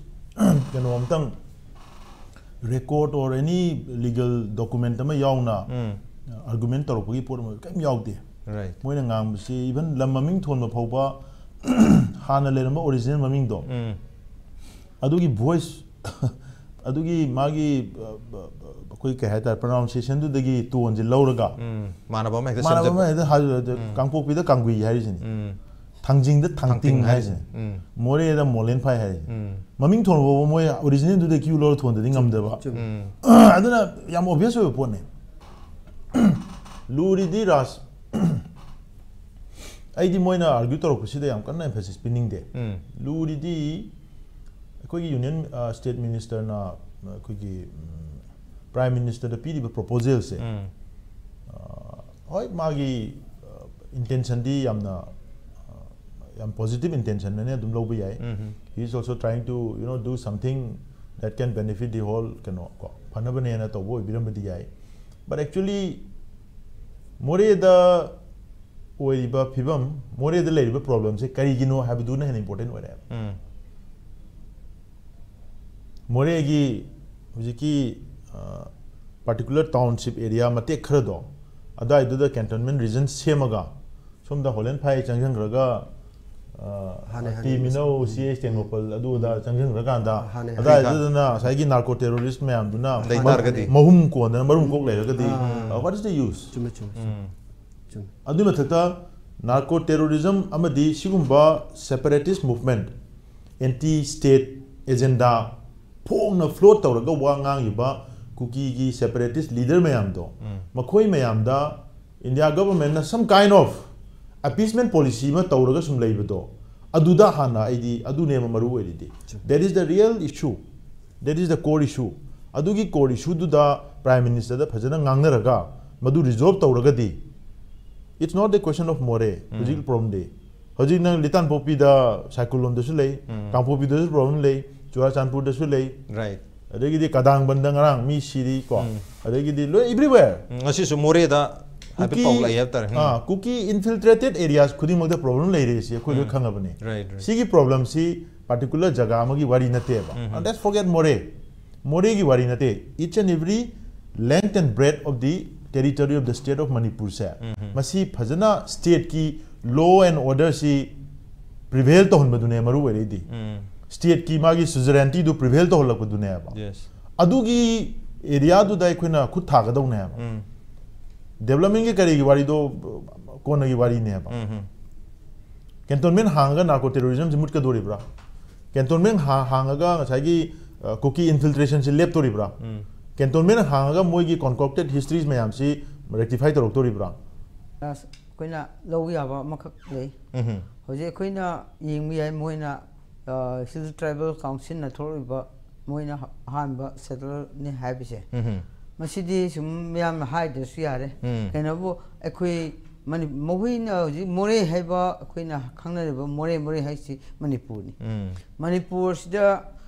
ꯀꯩꯅꯣ ꯑꯝꯇꯪ record or any legal document ꯑꯃ ꯌꯥꯎꯅ ꯑꯥꯔꯒꯨꯃꯦꯟꯠ ꯇꯧꯔꯛꯄꯒꯤ ꯄꯣꯠ ꯑꯃ ꯀꯔꯤꯝ ꯌꯥꯎꯗꯦ꯫ Right. ꯃꯣꯏꯅ ꯉꯥꯡꯕꯁꯤ even ꯂꯝ ꯃꯃꯤꯡ ꯊꯣꯟꯕ ꯐꯥꯎꯕ ꯍꯥꯟꯅ ꯂꯩꯔꯝꯕ ꯑꯣꯔꯤꯖꯤꯅꯦꯜ ꯃꯃꯤꯡꯗꯣ ꯑꯗꯨꯒꯤ ꯚꯣꯏꯁ, ꯑꯗꯨꯒꯤ ꯃꯥꯒꯤ, ꯑ, ꯕ-, ꯕ-, ꯑꯩꯈꯣꯏ ꯀꯩ ꯍꯥꯏꯇꯥꯔꯦ, ꯄ꯭ꯔꯣꯅꯥꯎꯟꯁꯤꯌꯦꯁꯟꯗꯨꯗꯒꯤ ꯇꯣꯟꯁꯦ ꯂꯧꯔꯒ ꯎꯝ, ꯃꯥꯟꯅꯕ ꯑꯃ ꯍꯦꯛꯇ ꯃꯥꯟꯅꯕ ꯁꯦꯝꯖꯕ꯫ ꯑꯃ ꯍꯦꯛꯇ ꯍꯥꯏ-, ꯀꯥꯡꯄꯣꯛꯄꯤꯗ ꯀꯥꯡꯒꯨꯏ ꯍꯥꯏꯔꯤꯁꯤꯅꯤ꯫ ꯎꯝ, ꯊꯥꯡꯖꯤꯡꯗ ꯊꯥꯡꯇꯤꯡ ꯊꯥꯡꯇꯤꯡ ꯍꯥꯏꯁꯤꯅꯤ꯫ ꯎꯝ, ꯃꯣꯔꯦꯗ ꯃꯣꯂꯦꯟ ꯐꯥꯏ ꯍꯥꯏꯁꯤꯅꯤ꯫ ꯎꯝ, ꯃꯃꯤꯡ ꯊꯣꯟꯕ ꯐꯥꯎꯕ ꯃꯣꯏ ꯑꯣꯔꯤꯖꯤꯅꯦꯜꯗꯨꯗ ꯀ꯭ꯌꯨ ꯂꯧꯔ ꯊꯣꯟꯗꯗꯤ ꯉꯝꯗꯕ꯫ ꯆꯨꯝꯃꯤ꯫ ꯎꯝ, ꯑꯗꯨꯅ ꯌꯥꯝ ꯑꯣꯕꯚꯤꯌꯁ ꯑꯣꯏꯕ ꯄꯣꯠꯅꯤ꯫ ꯂꯨꯔꯤꯗꯤ ꯔꯥꯖ, ꯑꯩꯗꯤ ꯃꯣꯏꯅ ꯑꯥꯔꯒ꯭ꯌꯨ ꯇꯧꯔꯛꯄꯁꯤꯗ ꯌꯥꯝ ꯀꯟꯅ ꯑꯦꯝꯐꯦꯁꯤꯁ ꯄꯤꯅꯤꯡꯗꯦ꯫ ꯎꯝ, ꯂꯨꯔꯤꯗꯤ ꯑꯩꯈꯣꯏꯒꯤ ꯌꯨꯅꯤꯌꯟ, ꯑ, ꯁ꯭ꯇꯦꯠ ꯃꯤꯅꯤꯁꯇꯔꯅ ꯑꯩꯈꯣꯏꯒꯤ, ꯎꯝ, ꯄ꯭ꯔꯥꯏꯝ ꯃꯤꯅꯤꯁꯇꯔꯗ ꯄꯤꯔꯤꯕ ꯄ꯭ꯔꯣꯄꯣꯖꯦꯜꯁꯦ, ꯎꯝ, ꯑ, ꯍꯣꯏ, ꯃꯥꯒꯤ, ꯑ, ꯏꯟꯇꯦꯟꯁꯟꯗꯤ ꯌꯥꯝꯅ, ꯑ, ꯌꯥꯝ ꯄꯣꯖꯤꯇꯤꯚ ꯏꯟꯇꯦꯟꯁꯟ ꯑꯅ ꯑꯗꯨꯝ ꯂꯧꯕ ꯌꯥꯏ꯫ ꯎꯝ, He is also trying to, you know, do something that can benefit the whole, ꯀꯩꯅꯣ, ꯀꯣ, ꯐꯅꯕꯅꯦꯅ ꯇꯧꯕ ꯑꯣꯏꯕꯤꯔꯝꯕꯗꯤ ꯌꯥꯏ꯫ But actually ꯃꯣꯔꯦꯗ ꯑꯣꯏꯔꯤꯕ ꯐꯤꯕꯝ, ꯃꯣꯔꯦꯗ ꯂꯩꯔꯤꯕ ꯄ꯭ꯔꯣꯕ꯭ꯂꯦꯝꯁꯦ ꯀꯔꯤꯒꯤꯅꯣ ꯍꯥꯏꯕꯗꯨꯅ ꯍꯦꯟꯅ ꯏꯝꯄꯣꯔꯇꯦꯟ ꯑꯣꯏꯔꯦꯕ꯫ ꯎꯝ, ꯃꯣꯔꯦꯒꯤ ꯍꯧꯖꯤꯛꯀꯤ, ꯑ, ꯄꯥꯔꯇꯤꯀꯨꯂꯔ ꯇꯥꯎꯟꯁꯤꯞ ꯑꯦꯔꯤꯌꯥ ꯃꯇꯦꯛ ꯈꯔꯗꯣ, ꯑꯗꯨꯋꯥꯏꯗꯨꯗ ꯀꯦꯟꯇꯣꯟꯃꯦꯟ ꯔꯤꯖꯟ ꯁꯦꯝꯃꯒ, ꯁꯣꯝꯗ ꯍꯣꯂꯦꯟ ꯐꯥꯏ ꯆꯪꯁꯤꯟꯈ꯭ꯔꯒ, ꯑ, ꯍꯥꯟꯅ ꯇꯤ ꯃꯤꯅꯧ, ꯁꯤ ꯑꯦꯁ ꯇꯦꯡꯅꯧꯄꯜ, ꯑꯗꯨ ꯑꯗꯥ ꯆꯪꯁꯤꯟꯈ꯭ꯔꯀꯥꯟꯗ, ꯍꯥꯟꯅ ꯑꯗꯨꯋꯥꯏꯗꯨꯗꯅ ꯉꯁꯥꯏꯒꯤ ꯅꯥꯔꯀꯣ ꯇꯦꯔꯣꯔꯤꯁ ꯃꯌꯥꯝꯗꯨꯅ ꯂꯩ ꯇꯥꯔꯒꯗꯤ꯫ ꯃꯍꯨꯝ ꯀꯣꯟꯗꯅ ꯃꯔꯨꯝ ꯀꯣꯛ ꯂꯩꯔꯒꯗꯤ, ꯑꯥ꯫ ꯑ, what is the use? ꯆꯨꯝꯃꯦ, ꯆꯨꯝꯃꯦ, ꯆꯨꯝꯃꯦ꯫ ꯎꯝ, ꯆꯨꯝꯃꯦ꯫ ꯑꯗꯨꯒꯤ ꯃꯊꯛꯇ ꯅꯥꯔꯀꯣ ꯇꯦꯔꯣꯔꯤꯖꯝ ꯑꯃꯗꯤ ꯁꯤꯒꯨꯝꯕ separatist movement, anti state agenda, ꯐꯣꯡꯅ float ꯇꯧꯔꯒ ꯋꯥ ꯉꯥꯡꯉꯤꯕ ꯀꯨꯀꯤꯒꯤ separatist leader ꯃꯌꯥꯝꯗꯣ, ꯃꯈꯣꯏ ꯃꯌꯥꯝꯗ India government ꯅ some kind of appeasement policy ꯑꯃ ꯇꯧꯔꯒ ꯁꯨꯝ ꯂꯩꯕꯗꯣ, ꯑꯗꯨꯗ ꯍꯥꯟꯅ ꯑꯩꯗꯤ ꯑꯗꯨꯅꯦꯕ ꯃꯔꯨ ꯑꯣꯏꯔꯤꯗꯤ. That is the real issue. That is the core issue. ꯑꯗꯨꯒꯤ core issue ꯗꯨꯗ Prime Minister ꯗ ꯐꯖꯅ ꯉꯥꯡꯅꯔꯒ ꯃꯗꯨ resolve ꯇꯧꯔꯒꯗꯤ, it's not the question of Moreh. ꯍꯧꯖꯤꯛ problem ꯗꯤ, ꯍꯧꯖꯤꯛ ꯅꯪ ꯂꯤꯇꯥꯟꯄꯣꯛꯄꯤꯗ ꯁꯥꯏꯀꯨꯜ ꯂꯣꯝꯗꯁꯨ ꯂꯩ, ꯀꯥꯡꯄꯣꯛꯄꯤꯗꯁꯨ problem ꯂꯩ, ꯆꯨꯔꯥꯆꯥꯟꯄꯨꯔꯗꯁꯨ ꯂꯩ, Right. ꯑꯗꯒꯤꯗꯤ ꯀꯗꯥꯡꯕꯟꯗ ꯉꯔꯥꯡ ꯃꯤ ꯁꯤꯔꯤ ꯀꯣ, ꯑꯗꯒꯤꯗꯤ ꯂꯣꯏ everywhere. ꯎꯝ, ꯉꯁꯤꯁꯨ ꯃꯣꯔꯦꯗ ꯍꯥꯏꯐꯦꯠ ꯄꯥꯎ ꯂꯥꯛꯏ ꯍꯥꯏꯕ ꯇꯥꯔꯦ. ꯎꯝ. ꯑꯥ, ꯀꯨꯀꯤ infiltrated areas ꯈꯨꯗꯤꯡꯃꯛꯇ problem ꯂꯩꯔꯦ, ꯁꯤ ꯑꯩꯈꯣꯏ ꯂꯣꯏ ꯈꯪꯉꯕꯅꯤ. Right, right. ꯁꯤꯒꯤ problem ꯁꯤ particular ꯖꯒꯥ ꯑꯃꯒꯤ ꯋꯥꯔꯤ ꯅꯠꯇꯦꯕ. And let's forget ꯃꯣꯔꯦ. ꯃꯣꯔꯦꯒꯤ ꯋꯥꯔꯤ ꯅꯠꯇꯦ. Each and every length and breadth of the territory of the state of Manipur ꯁꯦ, ꯃꯁꯤ ꯐꯖꯅ state ꯀꯤ law and order ꯁꯤ prevail ꯇꯧꯍꯟꯕꯗꯨꯅꯦ ꯃꯔꯨ ꯑꯣꯏꯔꯛꯏꯗꯤ. State ꯀꯤ ꯃꯥꯒꯤ sovereignty ꯗꯨ prevail ꯇꯧꯍꯜꯂꯛꯄꯗꯨꯅꯦꯕ. Yes. ꯑꯗꯨꯒꯤ area ꯗꯨꯗ ꯑꯩꯈꯣꯏꯅ ꯈꯨꯠ ꯊꯥꯒꯗꯧꯅꯦꯕ. Development ꯀꯤ ꯀꯔꯤꯒꯤ ꯋꯥꯔꯤꯗꯣ ꯀꯣꯟꯅꯒꯤ ꯋꯥꯔꯤꯅꯦꯕ. Cantonment ꯍꯥꯡꯉꯒ narco terrorism ꯁꯤ ꯃꯨꯠꯀꯗꯣꯔꯤꯕ꯭ꯔꯥ? Cantonment ꯍꯥ-, ꯍꯥꯡꯉꯒ ꯉꯁꯥꯏꯒꯤ, ꯑ, ꯀꯨꯀꯤ infiltration ꯁꯤ ꯂꯦꯞꯇꯣꯔꯤꯕ꯭ꯔꯥ? Cantonment ꯍꯥꯡꯉꯒ ꯃꯣꯏꯒꯤ concocted histories ꯃꯌꯥꯝꯁꯤ rectify ꯇꯧꯔꯛꯇꯣꯔꯤꯕ꯭ꯔꯥ? ꯑꯁ, ꯑꯩꯈꯣꯏꯅ ꯂꯧꯕ ꯌꯥꯕ ꯑꯃꯈꯛ ꯂꯩ꯫ ꯍꯧꯖꯤꯛ ꯑꯩꯈꯣꯏꯅ ꯌꯦꯡꯕ ꯌꯥꯏ, ꯃꯣꯏꯅ, ꯑ, Hill Tribal Council ꯅ ꯊꯣꯛꯂꯛꯂꯤꯕ ꯃꯣꯏꯅ ꯑꯍꯥꯟꯕ settler ꯅꯤ ꯍꯥꯏꯕꯁꯦ, ꯃꯁꯤꯗꯤ ꯁꯨꯝ ꯃꯌꯥꯝꯅ ꯍꯥꯏꯗ꯭ꯔꯁꯨ ꯌꯥꯔꯦ꯫ ꯀꯩꯅꯣꯕꯨ ꯑꯩꯈꯣꯏ ꯃꯅꯤ-, ꯃꯈꯣꯏꯅ ꯍꯧꯖꯤꯛ ꯃꯣꯔꯦ ꯍꯥꯏꯕ ꯑꯩꯈꯣꯏꯅ ꯈꯪꯅꯔꯤꯕ ꯃꯣꯔꯦ, ꯃꯣꯔꯦ ꯍꯥꯏꯁꯤ ꯃꯅꯤꯄꯨꯔꯅꯤ꯫ ꯃꯅꯤꯄꯨꯔꯁꯤꯗ,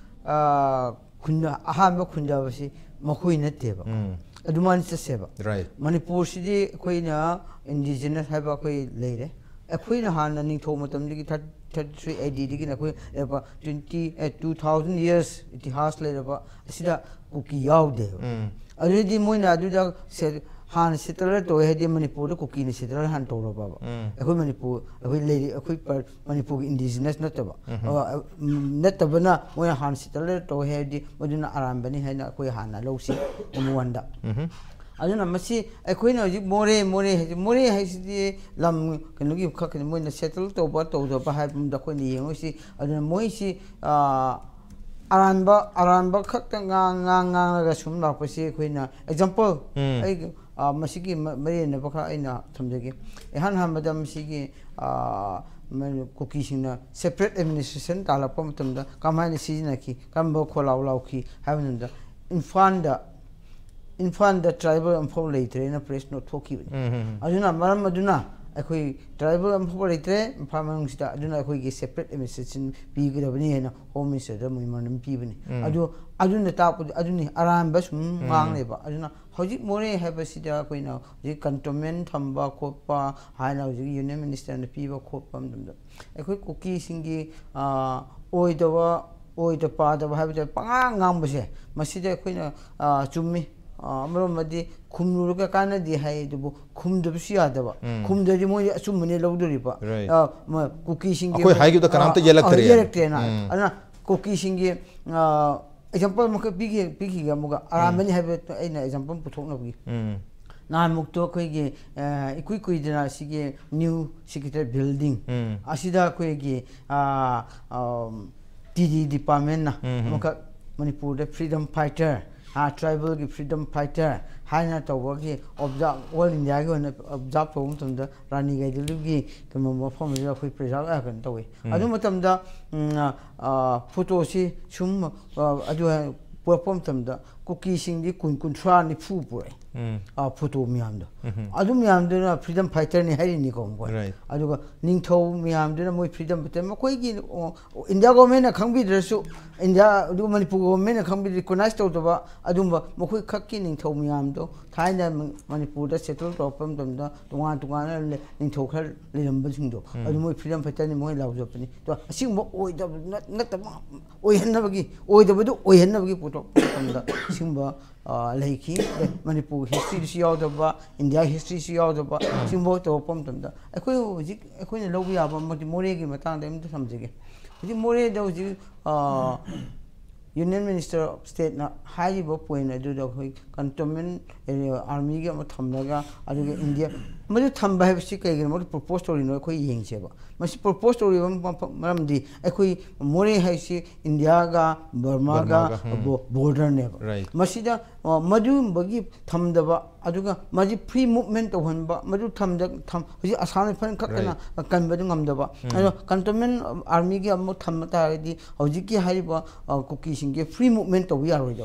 ꯑ, ꯈꯨꯟꯗ-, ꯑꯍꯥꯟꯕ ꯈꯨꯟꯗꯥꯕꯁꯤ ꯃꯈꯣꯏ ꯅꯠꯇꯦꯕ꯫ ꯑꯗꯨꯃꯥꯏꯅ ꯆꯠꯁꯦꯕ꯫ Right. ꯃꯅꯤꯄꯨꯔꯁꯤꯗꯤ ꯑꯩꯈꯣꯏꯅ indigenous ꯍꯥꯏꯕ ꯑꯩꯈꯣꯏ ꯂꯩꯔꯦ꯫ ꯑꯩꯈꯣꯏꯅ ꯍꯥꯟꯅ ꯅꯤꯡꯊꯧ ꯃꯇꯝꯗꯒꯤ thirty, thirty three A D ꯗꯒꯤꯅ ꯑꯩꯈꯣꯏ ꯂꯩꯔꯛꯄ twenty, ꯑꯦ, two thousand years ꯏꯇꯤꯍꯥꯁ ꯂꯩꯔꯕ ꯑꯁꯤꯗ ꯀꯨꯀꯤ ꯌꯥꯎꯗꯦꯕ꯫ ꯑꯗꯨꯗꯤ ꯃꯣꯏꯅ ꯑꯗꯨꯗ ꯁꯦ-, ꯍꯥꯟꯅ settler ꯇꯧꯋꯦ ꯍꯥꯏꯗꯤ ꯃꯅꯤꯄꯨꯔꯗ ꯀꯨꯀꯤꯅ settler ꯍꯥꯟꯅ ꯇꯧꯔꯕꯕ꯫ ꯑꯩꯈꯣꯏ ꯃꯅꯤꯄꯨꯔ, ꯑꯩꯈꯣꯏ ꯂꯩꯔꯤ, ꯑꯩꯈꯣꯏ ꯄ-, ꯃꯅꯤꯄꯨꯔꯒꯤ indigenous ꯅꯠꯇꯕ꯫ ꯑ, ꯎꯝ, ꯅꯠꯇꯕꯅ ꯃꯣꯏꯅ ꯍꯥꯟꯅ settler ꯇꯧꯋꯦ ꯍꯥꯏꯔꯗꯤ ꯃꯗꯨꯅ ꯑꯔꯥꯟꯕꯅꯤ ꯍꯥꯏꯅ ꯑꯩꯈꯣꯏ ꯍꯥꯟꯅ ꯂꯧꯁꯤ, number one ꯗ꯫ ꯑꯗꯨꯅ ꯃꯁꯤ ꯑꯩꯈꯣꯏꯅ ꯍꯧꯖꯤꯛ ꯃꯣꯔꯦ, ꯃꯣꯔꯦ ꯍꯥꯏꯁꯤ, ꯃꯣꯔꯦ ꯍꯥꯏꯁꯤꯗꯤ ꯂꯝ ꯀꯩꯅꯣꯒꯤ ꯈꯛ, ꯃꯣꯏꯅ settle ꯇꯧꯕ ꯇꯧꯗꯕ ꯍꯥꯏꯕ ꯑꯃꯗ ꯑꯩꯈꯣꯏꯅ ꯌꯦꯡꯉꯨꯁꯤ꯫ ꯑꯗꯨꯅ ꯃꯣꯏꯁꯤ, ꯑ, ꯑꯔꯥꯟꯕ ꯑꯔꯥꯟꯕ ꯈꯛꯇ ꯉꯥꯡ ꯉꯥꯡ ꯉꯥꯡꯂꯒ ꯁꯨꯝ ꯂꯥꯛꯄꯁꯤ ꯑꯩꯈꯣꯏꯅ ꯑꯦꯛꯖꯥꯝꯄꯜ ꯎꯝ. ꯑꯩ ꯑ, ꯃꯁꯤꯒꯤ ꯃ- ꯃꯔꯤ ꯂꯩꯅꯕ ꯈꯔ ꯑꯩꯅ ꯊꯝꯖꯒꯦ꯫ ꯏꯍꯥꯟ ꯍꯥꯟꯕꯗ ꯃꯁꯤꯒꯤ ꯑ, ꯃ- ꯀꯨꯀꯤꯁꯤꯡꯅ ꯁꯦꯄꯔꯦꯠ ꯑꯦꯗꯃꯤꯅꯤꯁꯇ꯭ꯔꯦꯁꯟ ꯇꯥꯜꯂꯛꯄ ꯃꯇꯝꯗ ꯀꯃꯥꯏꯅ ꯁꯤꯖꯤꯟꯅꯈꯤ, ꯀꯔꯝꯕ ꯈꯣꯜꯂꯥꯎ ꯂꯥꯎꯈꯤ ꯍꯥꯏꯕ ꯃꯇꯝꯗ ꯏꯝꯐꯥꯜꯗ ꯏꯝꯐꯥꯜꯗ ꯇ꯭ꯔꯥꯏꯕꯦꯜ ꯑꯃꯐꯥꯎ ꯂꯩꯇ꯭ꯔꯦꯅ ꯄ꯭ꯔꯦꯁ ꯅꯣꯠ ꯊꯣꯛꯈꯤꯕꯅꯤ꯫ ꯎꯝ, ꯎꯝ, ꯎꯝ. ꯑꯗꯨꯅ ꯃꯔꯝ ꯑꯗꯨꯅ ꯑꯩꯈꯣꯏ ꯇ꯭ꯔꯥꯏꯕꯦꯜ ꯑꯃꯐꯥꯎ ꯂꯩꯇ꯭ꯔꯦ ꯏꯝꯐꯥꯜ ꯃꯅꯨꯡꯁꯤꯗ, ꯑꯗꯨꯅ ꯑꯩꯈꯣꯏꯒꯤ ꯁꯦꯄꯔꯦꯠ ꯑꯦꯗꯃꯤꯅꯤꯁꯇ꯭ꯔꯦꯁꯟ ꯄꯤꯒꯗꯕꯅꯤ ꯍꯥꯏꯅ ꯍꯣꯝ ꯃꯤꯅꯤꯁꯇꯔꯗ ꯃꯦꯃꯣꯔꯦꯟꯗꯝ ꯄꯤꯕꯅꯤ꯫ ꯎꯝ. ꯑꯗꯨ ꯑꯗꯨꯅ ꯇꯥꯛꯄꯗꯤ ꯑꯗꯨꯅꯤ ꯑꯔꯥꯟꯕ ꯁꯨꯝ ꯉꯥꯡꯂꯦꯕ꯫ ꯑꯗꯨꯅ ꯍꯧꯖꯤꯛ ꯃꯣꯔꯦ ꯍꯥꯏꯕꯁꯤꯗ ꯑꯩꯈꯣꯏꯅ ꯍꯧꯖꯤꯛ ꯀꯟꯇꯣꯟꯃꯦꯟ ꯊꯝꯕ ꯈꯣꯠꯄ ꯍꯥꯏꯅ ꯍꯧꯖꯤꯛ ꯌꯨꯅꯤꯌꯟ ꯃꯤꯅꯤꯁꯇꯔꯅ ꯄꯤꯕ ꯈꯣꯠꯄ ꯃꯇꯝꯗ ꯑꯩꯈꯣꯏ ꯀꯨꯀꯤꯁꯤꯡꯒꯤ ꯑ, ꯑꯣꯏꯗꯕ ꯑꯣꯏꯗ ꯄꯥꯗꯕ ꯍꯥꯏꯕ ꯇꯥꯔꯦ, ꯄꯉꯥꯡ ꯉꯥꯡꯕꯁꯦ, ꯃꯁꯤꯗ ꯑꯩꯈꯣꯏꯅ ꯑ, ꯆꯨꯝꯃꯤ꯫ ꯑ, ꯑꯃꯔꯣꯝꯗꯗꯤ ꯈꯨꯝꯂꯨꯔꯒ ꯀꯥꯟꯅꯗꯦ ꯍꯥꯏ, ꯑꯗꯨꯕꯨ ꯈꯨꯝꯗꯕꯁꯨ ꯌꯥꯗꯕ꯫ ꯎꯝ. ꯈꯨꯝꯗ꯭ꯔꯗꯤ ꯃꯣꯏꯗꯤ ꯑꯆꯨꯝꯕꯅꯦ ꯂꯧꯗꯣꯔꯤꯕ꯫ Right. ꯑ, ꯃ- ꯀꯨꯀꯤꯁꯤꯡꯒꯤ ꯑꯩꯈꯣꯏ ꯍꯥꯏꯈꯤꯕꯗ ꯀꯅꯥꯝꯇ ꯑ, ꯌꯦꯜꯂꯛꯇ꯭ꯔꯦ꯫ ꯑ, ꯌꯦꯜꯂꯛꯇ꯭ꯔꯦꯅ꯫ ꯎꯝ. ꯑꯗꯨꯅ ꯀꯨꯀꯤꯁꯤꯡꯒꯤ ꯑꯦꯛꯖꯥꯝꯄꯜ ꯑꯃꯈꯛ ꯄꯤꯈꯤ ꯄꯤꯈꯤꯒꯦ ꯑꯃꯨꯛꯀ ꯑꯔꯥꯟꯕꯅꯤ ꯍꯥꯏꯕ ꯑꯩꯅ ꯑꯦꯛꯖꯥꯝꯄꯜ ꯄꯨꯊꯣꯛꯅꯕꯒꯤ꯫ ꯎꯝ. ꯅꯍꯥꯟꯃꯨꯛꯇꯣ ꯑꯩꯈꯣꯏꯒꯤ ꯑ, ꯏꯀꯨꯏ ꯀꯨꯏꯗꯅ ꯁꯤꯒꯤ ꯅ꯭ꯌꯨ ꯁꯦꯀ꯭ꯔꯦꯇꯔꯤ ꯕꯤꯜꯗꯤꯡ ꯎꯝ. ꯑꯁꯤꯗ ꯑꯩꯈꯣꯏꯒꯤ ꯑ, ꯑꯝ, ꯇꯤ ꯗꯤ ꯗꯤꯄꯥꯔꯠꯃꯦꯟꯅ ꯎꯝ. ꯑꯃꯈꯛ ꯃꯅꯤꯄꯨꯔꯗ ꯐ꯭ꯔꯤꯗꯝ ꯐꯥꯏꯇꯔ, ꯇ꯭ꯔꯥꯏꯕꯦꯜꯒꯤ ꯐ꯭ꯔꯤꯗꯝ ꯐꯥꯏꯇꯔ ꯍꯥꯏꯅ ꯇꯧꯕꯒꯤ ꯑꯣꯕꯖꯥꯔꯞ, ꯑꯣꯜ ꯏꯟꯗꯤꯌꯥꯒꯤ ꯑꯣꯏꯅ ꯑꯣꯕꯖꯥꯔꯞ ꯇꯧꯕ ꯃꯇꯝꯗ ꯔꯥꯅꯤ ꯒꯥꯏꯗꯤꯟꯂꯤꯌꯨꯒꯤ ꯀꯩꯅꯣ ꯃꯐꯝ ꯑꯁꯤꯗ ꯑꯩꯈꯣꯏ ꯄ꯭ꯔꯤꯖꯥꯔꯞ ꯀꯩꯅꯣ ꯇꯧꯋꯤ꯫ ꯎꯝ. ꯑꯗꯨ ꯃꯇꯝꯗ ꯎꯝ, ꯑ, ꯐꯣꯇꯣꯁꯤ ꯁꯨꯝ ꯑ, ꯑꯗꯨ ꯄꯨꯔꯛꯄ ꯃꯇꯝꯗ ꯀꯨꯀꯤꯁꯤꯡꯗꯤ ꯀꯨꯟ, ꯀꯨꯟꯊ꯭ꯔꯥ, ꯅꯤꯐꯨ ꯄꯨꯔꯛꯑꯦ꯫ ꯎꯝ. ꯑ, ꯐꯣꯇꯣ ꯃꯌꯥꯝꯗꯣ꯫ ꯎꯝ. ꯑꯗꯨ ꯃꯌꯥꯝꯗꯨꯅ ꯐ꯭ꯔꯤꯗꯝ ꯐꯥꯏꯇꯔꯅꯤ ꯍꯥꯏꯔꯤꯅꯤꯀꯣ ꯃꯈꯣꯏ꯫ Right. ꯑꯗꯨꯒ ꯅꯤꯡꯊꯧ ꯃꯌꯥꯝꯗꯨꯅ ꯃꯣꯏ ꯐ꯭ꯔꯤꯗꯝ ꯐꯥꯏꯇꯔ, ꯃꯈꯣꯏꯒꯤ ꯑꯣ, ꯏꯟꯗꯤꯌꯥ ꯒꯣꯔꯃꯦꯟꯅ ꯈꯪꯕꯤꯗ꯭ꯔꯁꯨ, ꯏꯟꯗꯤꯌꯥ ꯑꯗꯨꯒ ꯃꯅꯤꯄꯨꯔ ꯒꯣꯔꯃꯦꯟꯅ ꯈꯪꯕꯤꯗ꯭ꯔ, ꯔꯤꯀꯣꯅꯥꯏꯁ ꯇꯧꯗꯕ ꯑꯗꯨꯝꯕ ꯃꯈꯣꯏ ꯈꯛꯀꯤ ꯅꯤꯡꯊꯧ ꯃꯌꯥꯝꯗꯣ ꯊꯥꯏꯅ ꯃ- ꯃꯅꯤꯄꯨꯔꯗ ꯁꯦꯇꯜ ꯇꯧꯔꯛꯄ ꯃꯇꯝꯗ ꯇꯣꯉꯥꯟ ꯇꯣꯉꯥꯟꯅ ꯂꯩ- ꯅꯤꯡꯊꯧ ꯈꯔ ꯂꯩꯔꯝꯕꯁꯤꯡꯗꯣ ꯎꯝ. ꯑꯗꯨ ꯃꯣꯏ ꯐ꯭ꯔꯤꯗꯝ ꯐꯥꯏꯇꯔꯅꯤ, ꯃꯣꯏ ꯂꯥꯎꯖꯕꯅꯤ꯫ ꯑꯗꯣ ꯑꯁꯤꯒꯨꯝꯕ ꯑꯣꯏꯗꯕ ꯅꯠ- ꯅꯠꯇꯕ ꯑꯣꯏꯍꯟꯅꯕꯒꯤ, ꯑꯣꯏꯗꯕꯗꯨ ꯑꯣꯏꯍꯟꯅꯕꯒꯤ ꯄꯨꯊꯣꯛꯄ ꯃꯇꯝꯗ ꯁꯤꯒꯨꯝꯕ ꯑ, ꯂꯩꯈꯤ꯫ ꯑꯦ, ꯃꯅꯤꯄꯨꯔꯒꯤ ꯍꯤꯁꯇ꯭ꯔꯤꯗꯁꯨ ꯌꯥꯎꯗꯕ, ꯏꯟꯗꯤꯌꯥꯒꯤ ꯍꯤꯁꯇ꯭ꯔꯤꯁꯨ ꯌꯥꯎꯗꯕ, ꯁꯤꯒꯨꯝꯕ ꯇꯧꯔꯛꯄ ꯃꯇꯝꯗ ꯑꯩꯈꯣꯏ ꯍꯧꯖꯤꯛ ꯑꯩꯈꯣꯏꯅ ꯂꯧꯕ ꯌꯥꯕ ꯑꯃꯗꯤ ꯃꯣꯔꯦꯒꯤ ꯃꯇꯥꯡꯗ ꯑꯝꯇ ꯊꯝꯖꯒꯦ꯫ ꯍꯧꯖꯤꯛ ꯃꯣꯔꯦꯗ ꯍꯧꯖꯤꯛ ꯑ, Union Minister of Stateꯅ ꯍꯥꯏꯔꯤꯕ point ꯑꯗꯨꯗ ꯑꯩꯈꯣꯏ cantonment ꯑꯥꯔꯃꯤꯒꯤ ꯑꯃ ꯊꯝꯂꯒ ꯑꯗꯨꯒ ꯏꯟꯗꯤꯌꯥ ꯃꯗꯨ ꯊꯝꯕ ꯍꯥꯏꯕꯁꯤ ꯀꯩꯒꯤꯅꯣ ꯃꯗꯨ propose ꯇꯧꯔꯤꯅꯣ ꯑꯩꯈꯣꯏ ꯌꯦꯡꯁꯦꯕ꯫ ꯃꯁꯤ propose ꯇꯧꯔꯤꯕ ꯃꯐꯝ- ꯃꯔꯝꯗꯤ ꯑꯩꯈꯣꯏ ꯃꯣꯔꯦ ꯍꯥꯏꯁꯤ ꯏꯟꯗꯤꯌꯥꯒ ꯕꯔꯃꯥꯒ ꯕꯔꯃꯥꯒ, ꯎꯝ꯫ ꯕꯣ- borderꯅꯦꯕ꯫ Right. ꯃꯁꯤꯗ ꯑ, ꯃꯗꯨꯒꯨꯝꯕꯒꯤ ꯊꯝꯗꯕ ꯑꯗꯨꯒ ꯃꯁꯤ free movement ꯇꯧꯍꯟꯕ ꯃꯗꯨ ꯊꯝꯗ ꯊꯝ ꯍꯧꯖꯤꯛ ꯑꯁꯥꯝꯗ ꯐꯖꯅ ꯈꯛꯇꯅ ꯀꯟꯕꯗꯨ ꯉꯝꯗꯕ꯫ ꯑꯗꯣ cantonment ꯑꯥꯔꯃꯤꯒꯤ ꯑꯃꯨꯛ ꯊꯝꯕ ꯇꯥꯔꯒꯗꯤ ꯍꯧꯖꯤꯛꯀꯤ ꯍꯥꯏꯔꯤꯕ ꯑ, ꯀꯨꯀꯤꯁꯤꯡꯁꯦ free movement ꯇꯧꯕ ꯌꯥꯔꯣꯏꯗꯕ꯫